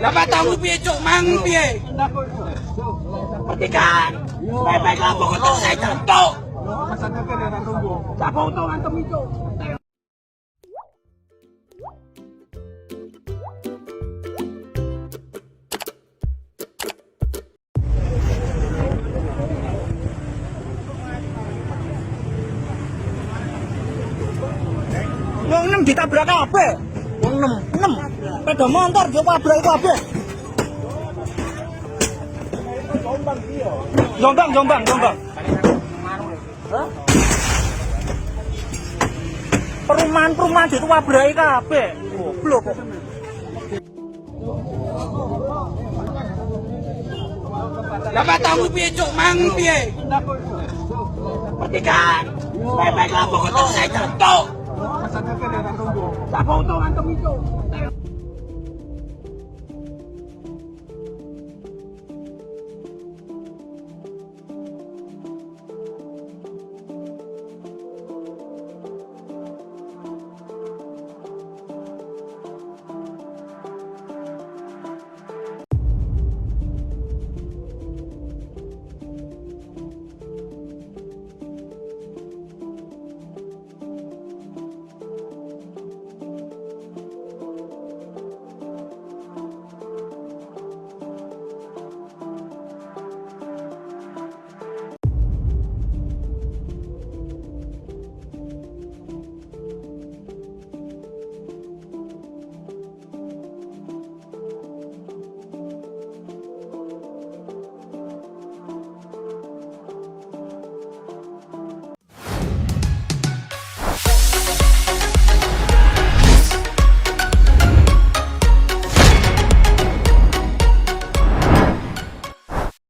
Lah matamu piye, Cuk? Mang piye? Pertigaan. Bebek lah pokok saya jantung. Tak foto ngantem itu. Wong 6 ditabrak kabeh. Wong 6, 6. Sepeda motor yo tabrak kabeh. Jombang, Jombang, Jombang. Hah? Perumahan-perumahan ditabraki kabeh. Goblok kok. Lah matamu piye, Cuk? Mang piye? Pertigaan. Bebek lah pokok saya jantung. Tak foto ngantem itu.